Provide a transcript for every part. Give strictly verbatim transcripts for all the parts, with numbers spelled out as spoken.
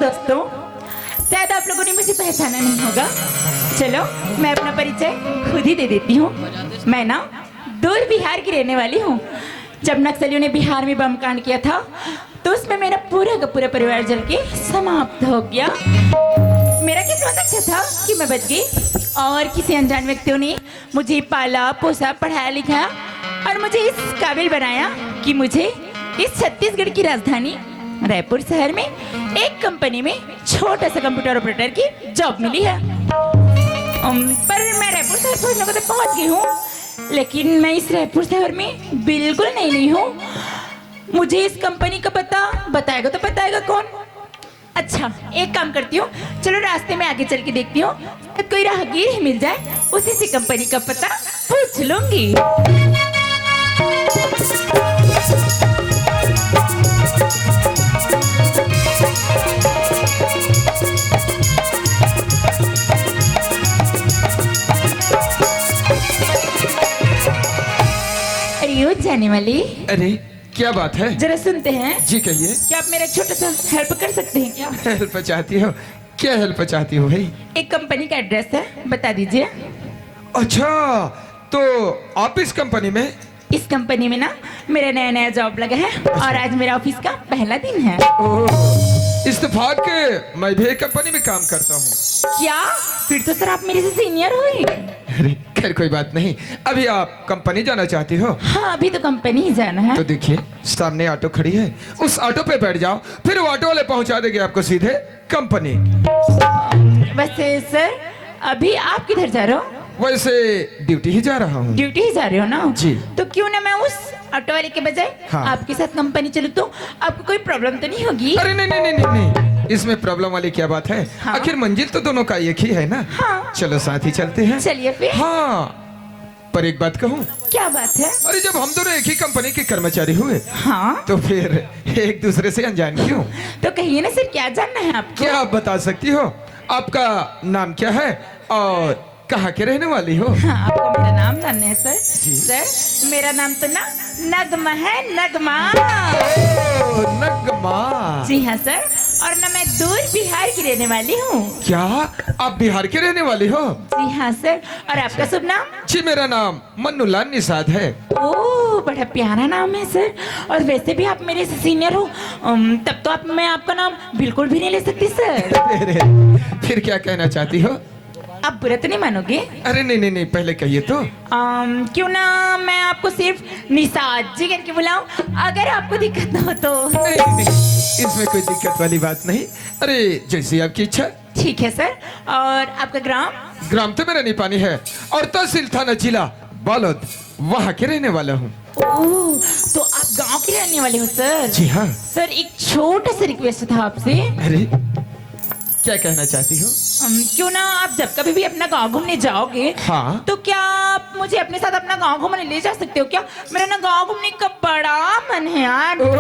दोस्तों, शायद आप लोगों ने मुझे पहचाना नहीं होगा। चलो, मैं अपना परिचय खुद ही दे देती हूँ। मैं ना दूर बिहार की रहने वाली हूँ। जब नक्सलियों ने बिहार में बम कांड किया था, तो उसमें मेरा पूरा का पूरा परिवार जल के समाप्त हो गया। मेरा किस्मत अच्छा था कि मैं बच गई, और किसी अनजान व्यक्तियों ने मुझे पाला पोसा, पढ़ाया लिखाया और मुझे इस काबिल बनाया कि मुझे इस छत्तीसगढ़ की राजधानी रायपुर शहर में एक कंपनी में छोटा सा कंप्यूटर ऑपरेटर की जॉब मिली है। अम, पर मैं रायपुर शहर पहुंचने को तो पहुंच गई हूँ, लेकिन मैं इस रायपुर शहर में बिल्कुल नई नहीं हूँ। मुझे इस कंपनी का पता बताएगा तो बताएगा कौन? अच्छा, एक काम करती हूँ, चलो रास्ते में आगे चल के देखती हूँ, शायद कोई राहगीर ही मिल जाए, उसी से कंपनी का पता पूछ लूंगी। अरे ओ जाने वाले, अरे, क्या बात है? जरा सुनते हैं। जी, कहिए। क्या आप मेरा छोटा सा हेल्प कर सकते हैं क्या? हेल्प चाहती हो? क्या हेल्प चाहती हो भाई? एक कंपनी का एड्रेस है, बता दीजिए। अच्छा, तो आप इस कंपनी में? इस कंपनी में ना मेरा नया नया जॉब लगा है और आज मेरा ऑफिस का पहला दिन है। ओह, इत्तेफाक, मैं भी एक कंपनी में काम करता हूँ। क्या? फिर तो सर आप मेरे से सीनियर हुए। अरे, खैर, कोई बात नहीं। अभी आप कंपनी जाना चाहती हो? हाँ, अभी तो कंपनी ही जाना है। तो देखिए, सामने ऑटो खड़ी है, उस ऑटो पे बैठ जाओ, फिर वो ऑटो वाले पहुंचा देंगे आपको सीधे कंपनी। वैसे सर, अभी आप किधर जा रहे हो? वैसे ड्यूटी ही जा रहा हूँ। ड्यूटी ही जा रहे हो ना? जी। तो क्यों ना मैं उस ऑटो वाले के बजाय हाँ। आपके साथ कंपनी चलूँ, तो आपको कोई प्रॉब्लम तो नहीं होगी? अरे नहीं, नहीं, नहीं, नहीं, नहीं। इसमें प्रॉब्लम वाली क्या बात है? हाँ। आखिर मंजिल तो दोनों का एक ही है ना? हाँ। चलो, साथ ही चलते हैं। चलिए फिर। हाँ, पर एक बात कहूँ? क्या बात है? अरे, जब हम दोनों एक ही कंपनी के कर्मचारी हुए, हाँ। तो फिर एक दूसरे से अनजान क्यों? तो कहिए ना सर, क्या जानना है आपको? क्या आप बता सकती हो, आपका नाम क्या है और कहाँ के रहने वाली हो? हाँ, आपको मेरा नाम जानना है सर? जी। सर, मेरा नाम तो ना नगमा है, नगमा। ओ, नगमा। जी हाँ सर, और ना मैं दूर बिहार की रहने वाली हूँ। क्या आप बिहार के रहने वाली हो? जी हाँ सर, और आपका शुभ नाम? जी, मेरा नाम मन्नूलाल निषाद है। ओ, बड़ा प्यारा नाम है सर, और वैसे भी आप मेरे से सीनियर हो, अम, तब तो आप, मैं आपका नाम बिल्कुल भी नहीं ले सकती सर। अरे, फिर क्या कहना चाहती हो? आप बुरा तो नहीं मानोगे? अरे नहीं, नहीं, नहीं, पहले कहिए तो। अम, क्यों ना मैं आपको सिर्फ निषाद जी करके बुलाऊं, अगर आपको दिक्कत ना हो तो। नहीं, नहीं, इसमें कोई दिक्कत वाली बात नहीं। अरे, जैसी आपकी इच्छा। ठीक है सर। और आपका ग्राम? ग्राम तो मेरा निपानी है और तहसील थाना जिला बालोद, वहाँ के रहने वाला हूँ। ओह, तो आप गांव के रहने वाले हो सर? जी हाँ। सर, एक छोटा सा रिक्वेस्ट था आपसे। अरे, क्या कहना चाहती हो? अम, क्यों ना आप जब कभी भी अपना गांव घूमने जाओगे, हाँ। तो क्या आप मुझे अपने साथ अपना गांव घूमने ले जा सकते हो क्या? मेरा ना गांव घूमने का बड़ा मन है यार। ओह,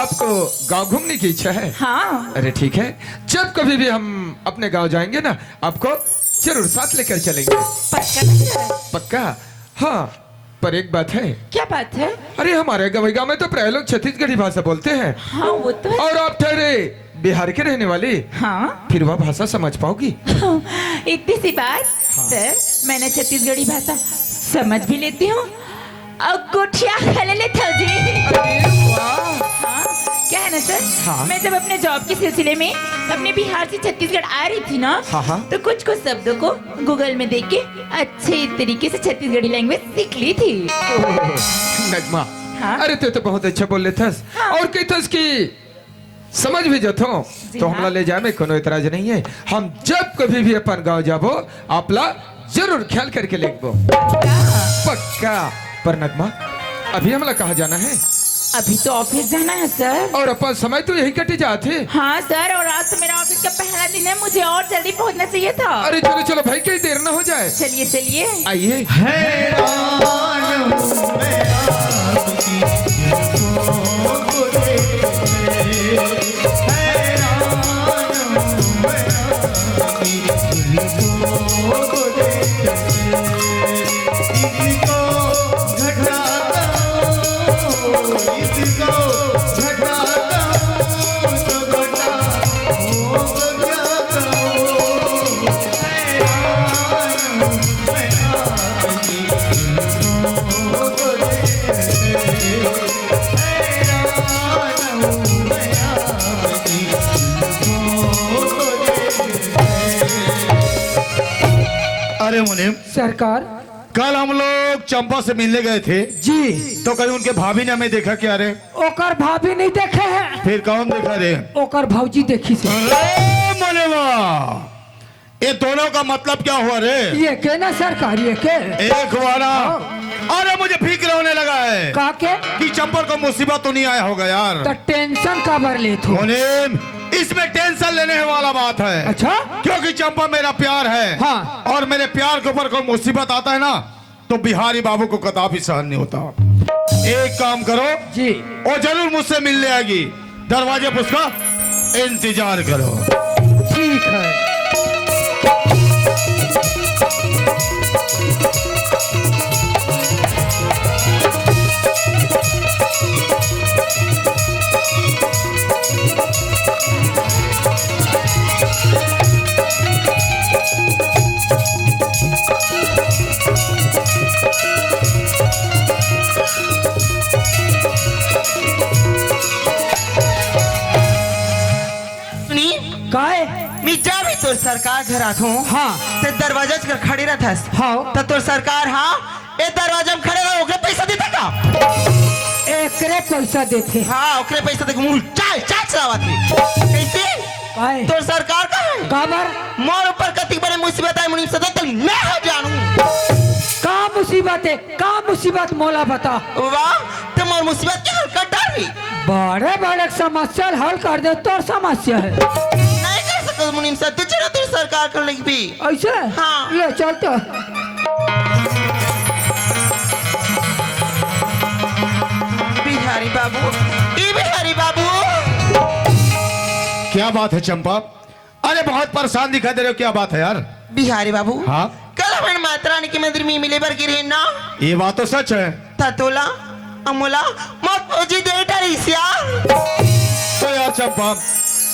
आपको गांव घूमने की इच्छा है? हाँ। अरे ठीक है, जब कभी भी हम अपने गांव जाएंगे ना, आपको जरूर साथ लेकर चलेंगे। पक्का ना सर? पक्का। हाँ, पर एक बात है। क्या बात है? अरे, हमारे गवई गांव में तो प्राय लोग छत्तीसगढ़ी भाषा बोलते हैं। हाँ, वो तो है। और आप ठहरे बिहार के रहने वाली। हाँ। फिर वह भाषा समझ पाओगी? इतनी सी बात। हाँ। सर, मैं ना छत्तीसगढ़ी भाषा समझ भी लेती हूँ और गोठिया खा ले लेता हूँ जी। अरे वाह। हाँ, क्या है ना सर, हाँ। मैं जब अपने जॉब के सिलसिले में अपने बिहार से छत्तीसगढ़ आ रही थी ना, हाँ, हाँ। तो कुछ कुछ शब्दों को गूगल में देख के अच्छे तरीके से छत्तीसगढ़ी लैंग्वेज सीख ली थी। नगमा, हाँ। अरे, तू तो बहुत अच्छा बोल लेथस। हाँ। और कहिथस कि समझ भी जथो, जी तो हाँ। हमला ले जाए में कोनो एतराज नहीं है। हम जब कभी भी अपन गांव जाबो, आपला जरूर ख्याल करके लेगबो। पक्का। पक्का। पर नगमा, अभी हमला कहाँ जाना है? अभी तो ऑफिस जाना है सर। और अपन समय तो यही कटे जात हे। हाँ सर, और आज तो मेरा ऑफिस का पहला दिन है, मुझे और जल्दी पहुंचना चाहिए था। अरे चलो चलो भाई, कहीं देर ना हो जाए। चलिए चलिए। आइए। हैरान हूँ मैं आपकी जुल्फों को देख के। हैरान हूँ मैं आपकी जुल्फों को देख के। इसको घटाता हूँ, इसको घटाता हूँ तो घटा अरे मुनीम, सरकार। कल हम लोग चंपा से मिलने गए थे। जी। तो कहीं उनके भाभी ने हमें देखा क्या रे? ओकर भाभी नहीं देखे हैं। फिर कौन देखा रे? ओकर भौजी देखी से। अरे मुनीमा, ये दोनों का मतलब क्या हुआ रे? ये के ना सरकार, ये के? एक वाला। हाँ। अरे मुझे फिक्र होने लगा है का के? कि चंपा को मुसीबत तो नहीं आया होगा यार। तो टेंशन काबर लेत हो? मुनीम, इसमें टेंशन लेने वाला बात है। अच्छा? क्योंकि चंपा मेरा प्यार है। हाँ। और मेरे प्यार के ऊपर कोई मुसीबत आता है ना, तो बिहारी बाबू को कदापि सहन नहीं होता। एक काम करो, जी। वो जरूर मुझसे मिलने आएगी, दरवाजे पर उसका इंतजार करो। ठीक है। सुनी? काय? मी जा भी तोर सरकार घर आथो। हाँ। ते दरवाजा कर खड़े रहथस। हाँ। त तोर सरकार, हाँ, ए दरवाजा में खड़े रहो, ओकरे पैसा देथे का? एकरे पैसा देथे। हाँ, ओकरे पैसा देके मुंह चाय, चाय चलावत हे। कैसे? काय? तोर सरकार का है? काबर? मोर ऊपर कतिक बड़े मुसीबत आए, मुनीम सदा तक मैं हो जानू। का मुसीबत है? का मुसीबत मोला बता। वाह, ते मोर मुसीबत के हल कर डारही। बड़े बड़े समस्या हल कर दे, तोर समस्या है। नहीं कर सकत मुनीम सर, तू चलो तोर सरकार कर लिख भी। ऐसे? हाँ। ले चल तो। बिहारी बाबू, ई बिहारी बाबू। क्या बात है चंपा? अरे बहुत परेशान दिखाई दे रहे हो, क्या बात है यार? बिहारी बाबू, हाँ? कल अपन माता रानी के मंदिर में मिले बर गिरे ना? ये बात तो सच है। त तोला, अमोला, मत फौजी दे डरिस यार। तो यार चंपा,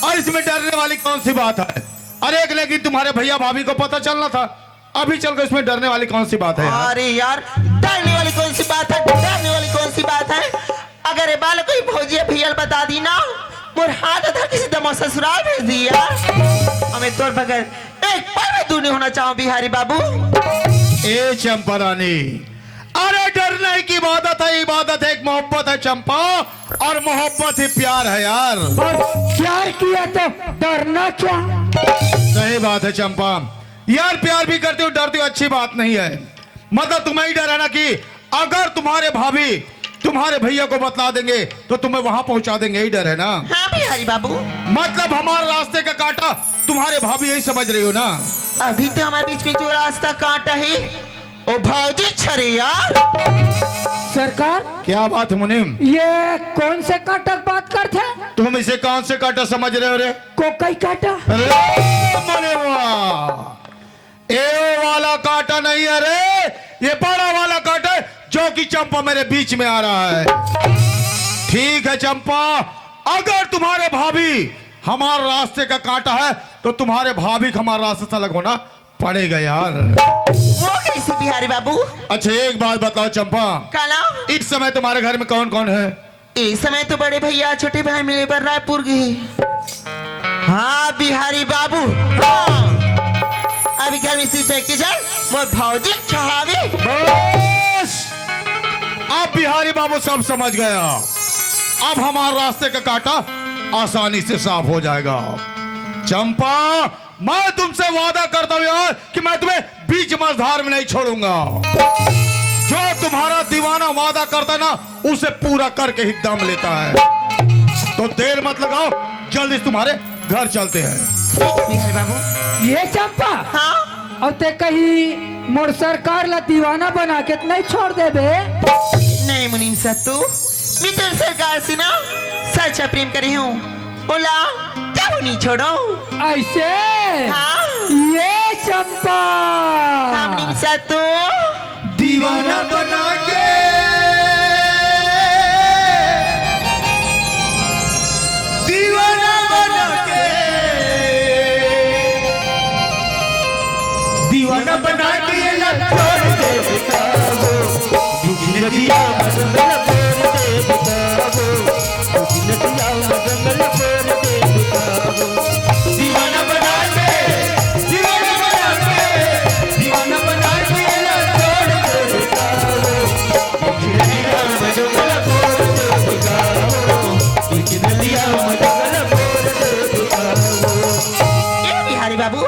और इसमें डरने वाली कौन सी बात है? अरे एक लेकिन तुम्हारे भैया भाभी को पता चलना था, अभी चल के इसमें डरने वाली कौन सी बात है यार? अरे यार, डरने वाली कौन सी बात है, डरने वाली कौन सी बात है? अगर ये बाल कोई भौजी या भैया ल बता दी ना, मोर हाथ धर के सीधा मोर ससुराल भेज दी यार। हमें तोर बगैर एक पल भी दूर नहीं होना चाहूँ बिहारी बाबू। ए चंपा रानी, अरे डरने की इबादत है, इबादत है, एक मोहब्बत है चंपा, और मोहब्बत ही प्यार है यार। और प्यार किया तो डरना क्या? सही बात है चंपा, यार प्यार भी करती हूँ, डरती हूँ, अच्छी बात नहीं है। मतलब तुम्हें ही डर है ना कि अगर तुम्हारे भाभी तुम्हारे भैया को बतला देंगे तो तुम्हें वहां पहुंचा देंगे, यही डर है ना? हाँ बिहारी बाबू। मतलब हमारे रास्ते का कांटा तुम्हारे भाभी यही समझ रही हो ना? अभी तो हमारे बीच में जो रास्ता कांटा है, ओ भौजी छरे यार। सरकार। क्या बात है मुनीम? ये कौन से कांटा की बात करते हैं? तुम इसे कौन से कांटा समझ रहे हो रे? कोकई कांटा। अरे मुनीमा, ए वाला कांटा नहीं है रे, ये बड़ा वाला कांटा है जो कि चंपा मेरे बीच में आ रहा है। ठीक है चंपा, अगर तुम्हारे भाभी हमारे रास्ते का कांटा है तो तुम्हारे भाभी को हमारे रास्ते से अलग होना पड़ेगा यार। वो कैसे बिहारी बाबू? अच्छा एक बात बताओ चंपा, काला? इस समय तुम्हारे घर में कौन कौन है? इस समय तो बड़े भैया छोटे भाई मिले बर रायपुर गए। हाँ बिहारी बाबू, हाँ। अभी घर में सिर्फ एक ही जन, मोर भौजी छहावी। बस, अब बिहारी बाबू सब समझ गया। अब हमारे रास्ते का कांटा आसानी से साफ हो जाएगा। चंपा, मैं तुमसे वादा करता हूँ यार कि मैं तुम्हें बीच मझधार में नहीं छोड़ूंगा। जो तुम्हारा दीवाना वादा करता है ना, उसे पूरा करके ही दम लेता है। तो देर मत लगाओ, जल्दी से तुम्हारे घर चलते हैं। ठीक है बिहारी बाबू। ये चंपा। हाँ? और ते कहीं मोर सरकार ला दीवाना बना के तो नहीं छोड़ देबे? नहीं मुनीम सत्तू, मैं तोर सरकार से ना सच्चा प्रेम करे हूँ। ओला कबो नहीं छोड़ो। ऐसे? हाँ। ये चंपा। हमनी के साथ तो दीवाना बना के, दीवाना बना के, दीवाना बना के ये ना छोड़ दे बेटा वो। नदिया में जंगल फोड़ दे बेटा वो। नदिया में जंगल फोड़ दे बेटा वो। दीवाना बना के, दीवाना बना के, दीवाना बाबू,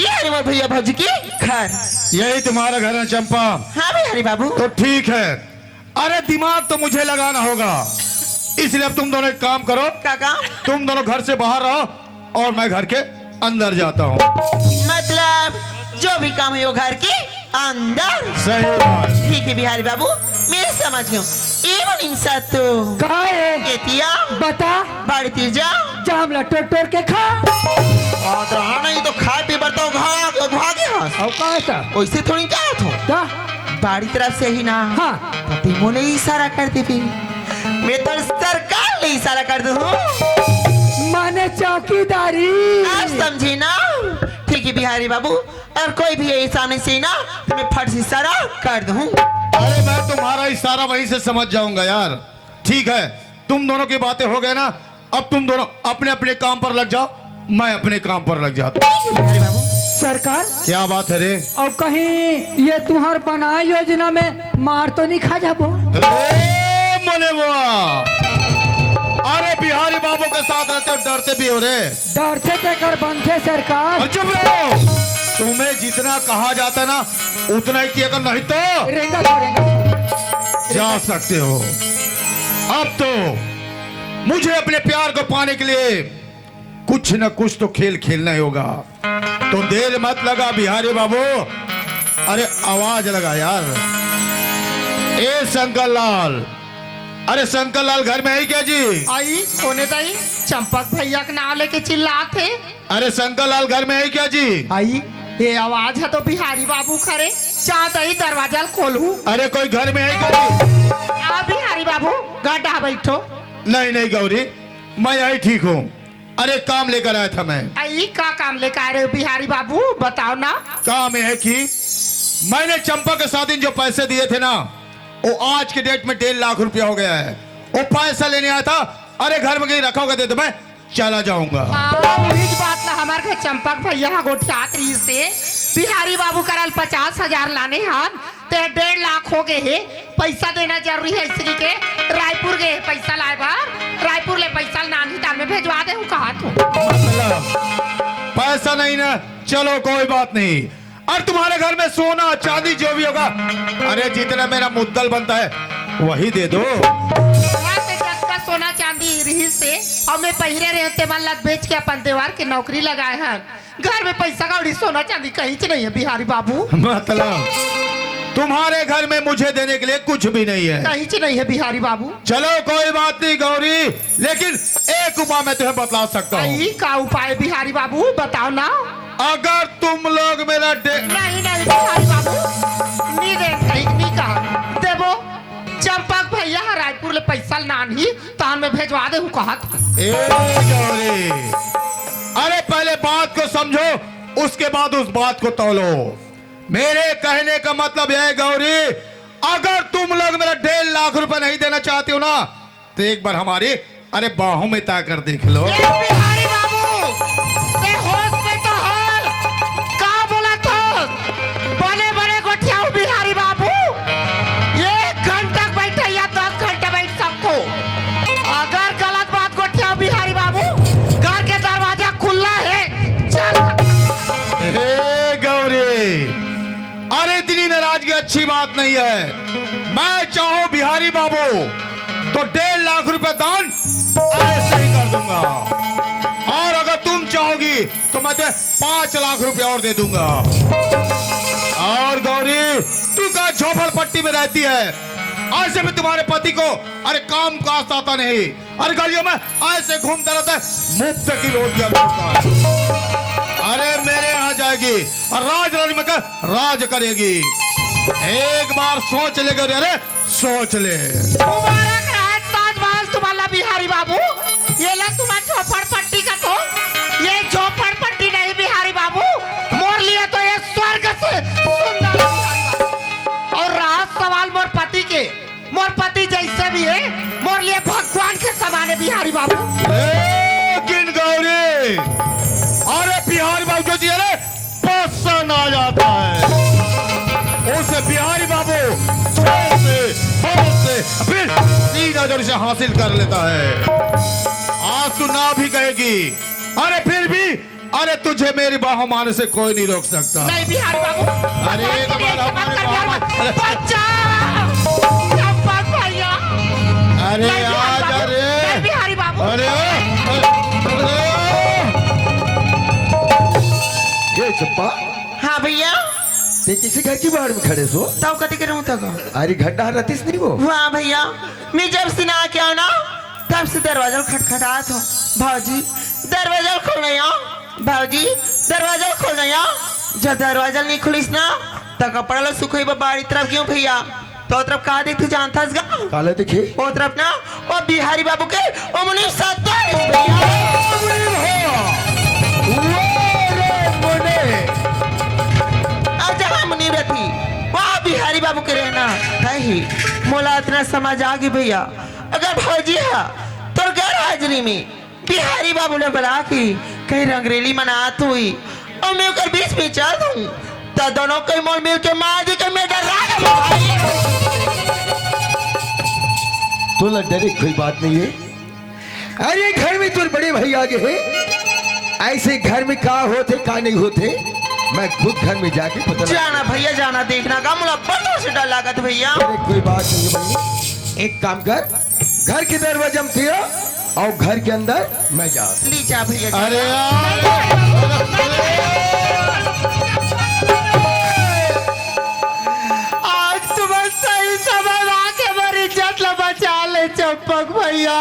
ये हरे मोर भैया भौजी के घर। यही तुम्हारा घर है चंपा? हाँ बिहारी बाबू। तो ठीक है, अरे दिमाग तो मुझे लगाना होगा, इसलिए अब तुम दोनों एक काम करो। क्या काम? तुम दोनों घर से बाहर रहो और मैं घर के अंदर जाता हूँ। मतलब जो भी काम है वो घर के अंदर। सही बात। ठीक है बिहारी बाबू, मैं समझ गया हूँ। एवं इंसा तो का है? एतिया बता। बाड़ी तीर जाओ। जाम ला टोर टोर के खा। बात रहा नहीं तो खाए पी बरता घा घा गया। और का था? वैसे थोड़ी क्या था? का? बाड़ी तरफ से ही ना। हाँ। पति मोले इशारा कर देबे। मैं तो सरकार ले इशारा कर दूँ। माने चौकीदारी। आप समझे ना? ठीक है बिहारी बाबू, और कोई भी ऐसा नहीं सीना तो मैं फट से इशारा कर दूँ। अरे मैं तुम्हारा इशारा वहीं से समझ जाऊंगा यार। ठीक है, तुम दोनों की बातें हो गए ना, अब तुम दोनों अपने अपने काम पर लग जाओ, मैं अपने काम पर लग जाता हूँ। बिहारी बाबू। सरकार। क्या बात है रे? और कहीं ये तुम्हार बनाए योजना में मार तो नहीं खा जाबो? अरे मोले बुआ, अरे बिहारी बाबू के साथ रहते हो, डरते भी हो रे। डरते ते कर बनते सरकार। और चुप रहो, तुम्हें जितना कहा जाता ना उतना ही किया कर, नहीं तो रेंगा तो रेंगा। जा सकते हो। अब तो मुझे अपने प्यार को पाने के लिए कुछ न कुछ तो खेल खेलना ही होगा। तो देर मत लगा बिहारी बाबू, अरे आवाज लगा यार। ए शंकर लाल, अरे शंकर लाल घर में है क्या जी? आई, कोने दाई? चंपक भैया के नाम लेके चिल्लात हे। अरे शंकर लाल घर में है क्या जी? आई, ये आवाज है तो बिहारी बाबू खरे। जा दाई दरवाजा ल खोलहू। अरे कोई घर में है क्या जी? आ बिहारी बाबू, गड्ढा बैठो। नहीं नहीं गौरी, मैं यही ठीक हूँ। अरे काम लेकर आया था मैं। आ, ई का काम लेकर आ रहे हो बिहारी बाबू, बताओ ना। काम यह है कि मैंने चंपा के शादी में जो पैसे दिए थे ना, वो आज के डेट में डेढ़ लाख रुपया हो गया है। वो पैसा लेने आया था। अरे घर में कहीं रखा होगा दे दो, मैं चला जाऊंगा। हाँ, वही बात ला हमार घर चंपक भैया हा गोठियात रही से बिहारी बाबू करल पचास हजार लाने हन, ते डेढ़ लाख हो गए हे। पैसा देना जरूरी है इसलिए के रायपुर गए हे पैसा लाए बर। रायपुर ले पैसा लान ही तार में भेजवा दे हूँ कहा तू। मतलब पैसा नहीं ना, चलो कोई बात नहीं। और तुम्हारे घर में सोना चांदी जो भी होगा, अरे जितना मेरा मुद्दल बनता है वही दे दो। घर में जतका सोना चांदी रही से और मैं पहिरे रहे ते मन ला बेच के अपन देवार के नौकरी लगाए हन। घर में पैसा कौड़ी सोना चांदी कहीं च नहीं है बिहारी बाबू। मतलब तुम्हारे घर में मुझे देने के लिए कुछ भी नहीं है? कहीं च नहीं है बिहारी बाबू। चलो कोई बात नहीं गौरी, लेकिन एक उपाय मैं तुम्हें बतला सकता हूँ। आई का उपाय बिहारी बाबू, बताओ ना। अगर तुम लोग मेरा डे- नहीं नहीं बिहारी बाबू, नी दे, कहीं नी कहा देबो। चंपक भैया हा रायपुर ले पैसा लान ही तान में भेजवा दे हूँ कहा था। ए गौरी, अरे पहले बात को समझो, उसके बाद उस बात को तौलो। मेरे कहने का मतलब यह है गौरी, अगर तुम लोग मेरा डेढ़ लाख रुपए नहीं देना चाहते हो ना, तो एक बार हमारी, अरे बाहों में ताकर देख लो। ए बिहारी बाबू, ते होश में तो हल, का बोला तो? बने बने गोठियाऊ बिहारी बाबू, एक घंटा बैठे या दस घंटा बैठ सकते हो। अगर गलत बात गोठियाऊ बिहारी बाबू, घर के दरवाजा खुला है, चल। हे गौरी, अरे इतनी नाराजगी अच्छी बात नहीं है। मैं चाहूं बिहारी बाबू तो डेढ़ लाख रुपए दान ऐसे ही कर दूंगा, और अगर तुम चाहोगी तो मैं तुम्हें पांच लाख रुपए और दे दूंगा। और गौरी, तू का झोपड़पट्टी में रहती है, ऐसे भी तुम्हारे पति को अरे काम काज आता नहीं, अरे गलियों में ऐसे घूमता रहता है, मुफ्त की रोटियां ढूंढता है। अरे मेरे यहाँ जाएगी और राज रानी में कर राज करेगी। एक बार सोच ले गौरी, अरे सोच ले। मुबारक रहे ताजमहल तुम्हारा बिहारी बाबू। ये ला तुम्हारा झोपड़पट्टी का तो, ये झोपड़पट्टी नहीं बिहारी बाबू, मोर लिए तो ये स्वर्ग से सुंदर है बिहारी बाबू। और रहा सवाल मोर पति के, मोर पति जैसे भी है, मोर लिए भगवान के समान है बिहारी बाबू। लेकिन गौरी, अरे बिहारी बाबू जो जी, अरे पसंद आ जाता है उसे बिहारी बाबू। जोर से, जोर से, फिर सीधा जोर से हासिल कर लेता है। आज तू ना भी कहेगी, अरे फिर भी, अरे तुझे मेरी बाहों में आने से कोई नहीं रोक सकता। नहीं बिहारी बाबू। अरे, एक बार हमारे बाबू, अरे। बच्चा। चंपक भैया। अरे, नहीं बिहारी बाबू, अरे। नहीं बिहारी बाबू। अरे, अरे। ये चंपा। हाँ भैया। ते किसी घर की बाहर में खड़े सो? तब कति करूँ तक? अरे, घंटा रहतीस नहीं वो। वाह भैया, मैं जब से ना क्या ना, तब से दरवाजा खटखटात हो। भौजी, दरवाजा खोल नहीं हो। भौजी, दरवाजा खोल ना यार। जब दरवाजा नहीं खुलिस ना, त कपड़ा ला सुखई बर बाड़ी तरफ क्यों भैया? तो तरफ का देखथे जानथस गा? काला देखे? ओ तरफ ना, ओ बिहारी बाबू के, ओ मुनीम सत्ता भैया। ओ मुनीम हो। ओ रे मुनीम। आ जहाँ मुनीम रही, वहाँ बिहारी बाबू के रहना है ही। मोला इतना समझ आ गई भैया, अगर भौजी हा तोर गैर हाजिरी में बिहारी बाबू ला बला के कहीं रंगरेली मनात हुई अउ मैं ओकर बीच में चल दूं, त दोनों कोई मोर मिल के मार दी के मैं डरा के भाई। तोला डरे कोई बात नहीं है। अरे घर में तोर बड़े भाई आ गए हैं, ऐसे घर में का होथे का नहीं होथे, मैं खुद घर में जाके पता लगा जाना भैया जाना, देखना का मोला बड़ा से डर लागत भैया। अरे कोई बात नहीं है भाई, एक काम कर, घर के दरवाजा में दिया और घर के अंदर मैं जा। ले जा भैया, जा। अरे यार। आज तुम्हारे सही समय आके हमारी इज्जत ला बचा ले चंपक भैया।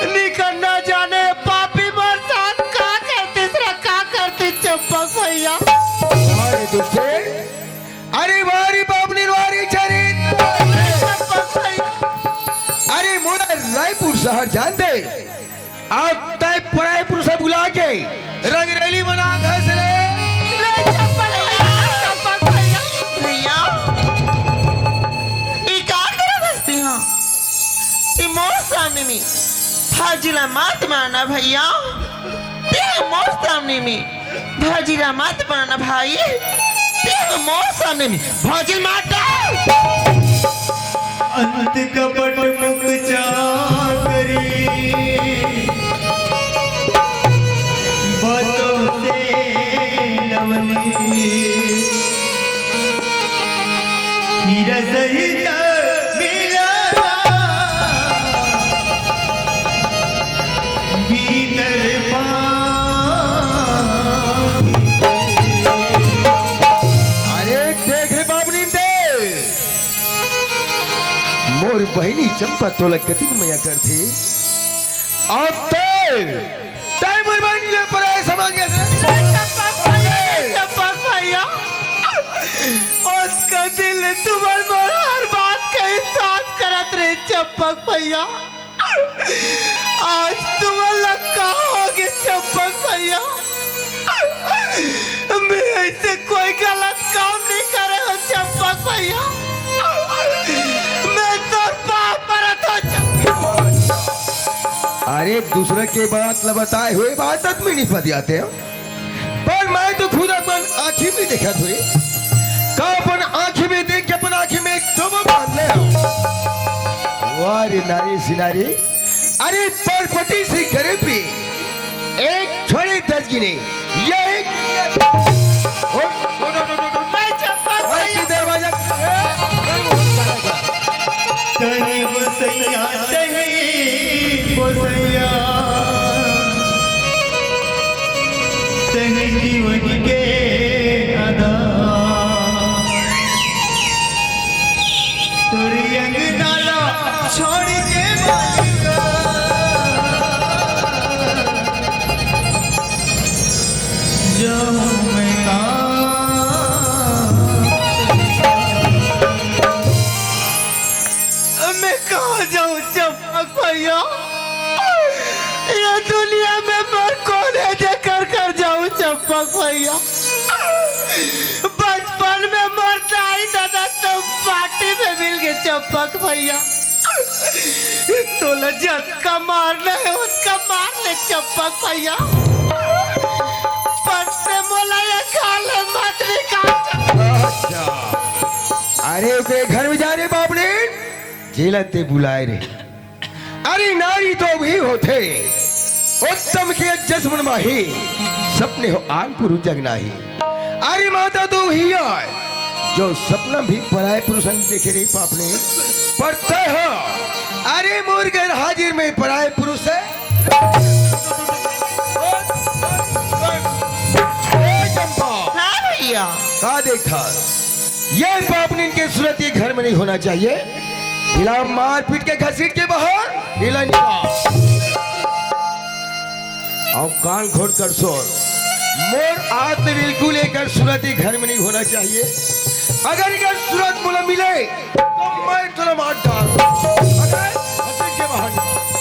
निकल ना जाने पापी मोर साथ का करती, तेरा का करती चंपक भैया। अरे दुष्टे, अरे वारी बाबनी वारी चरित। अरे मोला रायपुर शहर जान दे। अब तय पराय पुरुष बुला के रंगरेली मना घस रे। भैया, ई का करत हस तिहा? ई मोर सामने में भाजी ला मत मारना भैया। ते मोर सामने में भाजी ला मत मारना भाई, ते मोर सामने में भाजी ला मत डाल। अंत कपट मुख चाकरी, बातों से लवनी, हीरा सहित मिला। भीतर पानी। अरे देख रे बाबू नींदे, मोर बहिनी चंपा तोला कतिक मया करथे। अब ते, ते मोर बहिनी ले पराय समझ गए थे। चंपक भैया, चंपक भैया, उसका दिल तुम्हार मोर हर बात का एहसास करत रहे चंपक भैया। आज तुम्हार लक्का होगे चंपक भैया। मैं ऐसे कोई गलत काम नहीं करे हो चंपक भैया। मैं तोर पाँव परत हो चंपक। अरे दूसरे के बात ल बताए हुए बात में नहीं फदियाते हो। पर मैं तो खुद अपन आँखी में देखत हुए, का अपन आँखी में देख के अपन आँखी में एक ठोबो बांध ले हूँ। वाह रे नारी सिनारी, अरे परपटी से करे पे एक छोड़े दस गिने, ये एक ओ, ओ, ओ, ओ, ओ, ओ, मैं चप्पल भाई की दरवाजा। तनी बसैया, तनी बसैया, तनी जीवन के आधार। तोरी अंगना ला छोड़ के मालिका, जाऊं मैं कहाँ? मैं कहाँ जाऊँ चंपक भैया? ये दुनिया में मोर कोन हे जेकर घर जाऊँ चंपक भैया? बचपन में मोर दाई दादा तो माटी में मिल गए चंपक भैया। तोला जतका मारना हे, ओतका मार ले चंपक भैया। पर ते मोला ये गाल मत निकाल। अच्छा। अरे ओकरे घर में जा रे बाप रे, जेला ते बुलाए रे। अरे नारी तो भी होथे, उत्तम के जस मन माही, सपने हो आन पुरुष जग नाही। अरे माता तो ही आय, जो सपना भी पराय पुरुष संग देखे रही पापने, पर तय हो, अरे मोर गैर हाजिर में पराय पुरुष है। ए चंपा, हाँ भैया। का देखा? ये पापनिन के सूरत ये घर में नहीं होना चाहिए। इला मारपीट के घसीट के बाहर, इला निकाल। अउ कान खोल कर सुन, मोर आत ले बिल्कुल एकर सूरत ये घर में नहीं होना चाहिए। अगर एकर सूरत मोला मिले, तो मैं तोला मार डाल। अगर घसीट के बाहर निकाल।